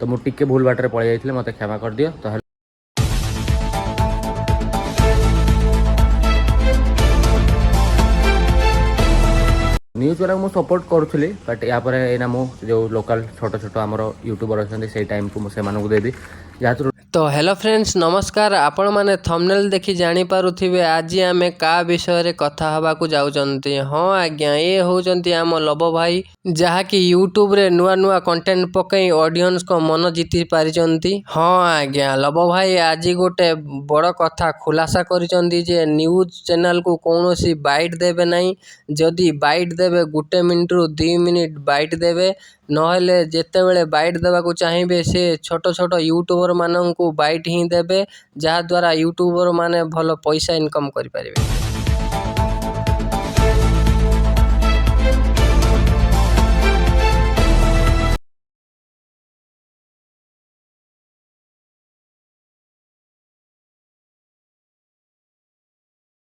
ତ ମୁଁ ଟିକେ ଭୁଲ ବାଟରେ ପଳେଇ ଯାଇଥିଲି, ମୋତେ କ୍ଷମା କରିଦିଅ। ତ ନ୍ୟୁଜ୍ ବାଲାକୁ ମୁଁ ସପୋର୍ଟ କରୁଥିଲି, ବଟ୍ ୟା ପରେ ଏଇନା ମୁଁ ଯେଉଁ ଲୋକାଲ୍ ଛୋଟ ଛୋଟ ଆମର ୟୁଟ୍ୟୁବର ଅଛନ୍ତି, ସେଇ ଟାଇମ୍କୁ ମୁଁ ସେମାନଙ୍କୁ ଦେବି ଯାହାଥିରୁ ତ ହ୍ୟାଲୋ ଫ୍ରେଣ୍ଡସ୍, ନମସ୍କାର। ଆପଣମାନେ ଥମ୍ବନେଲ୍ ଦେଖି ଜାଣିପାରୁଥିବେ ଆଜି ଆମେ କାହା ବିଷୟରେ କଥା ହେବାକୁ ଯାଉଛନ୍ତି। ହଁ ଆଜ୍ଞା, ଏ ହେଉଛନ୍ତି ଆମ ଲବ ଭାଇ, ଯାହାକି ୟୁଟ୍ୟୁବରେ ନୂଆ ନୂଆ କଣ୍ଟେଣ୍ଟ ପକାଇ ଅଡ଼ିଏନ୍ସଙ୍କ ମନ ଜିତି ପାରିଛନ୍ତି। ହଁ ଆଜ୍ଞା, ଲବ ଭାଇ ଆଜି ଗୋଟେ ବଡ଼ କଥା ଖୁଲାସା କରିଛନ୍ତି ଯେ ନ୍ୟୁଜ୍ ଚ୍ୟାନେଲକୁ କୌଣସି ବାଇଟ୍ ଦେବେ ନାହିଁ। ଯଦି ବାଇଟ୍ ଦେବେ, ଗୋଟେ ମିନିଟ୍ରୁ 2 ମିନିଟ୍ ବାଇଟ୍ ଦେବେ। ନହେଲେ ଯେତେବେଳେ ବାଇଟ୍ ଦେବାକୁ ଚାହିଁବେ, ସେ ଛୋଟ ଛୋଟ ୟୁଟ୍ୟୁବରମାନଙ୍କୁ ବାଇଟ୍ ହିଁ ଦେବେ, ଯାହାଦ୍ୱାରା ୟୁଟ୍ୟୁବରମାନେ ଭଲ ପଇସା ଇନକମ୍ କରିପାରିବେ।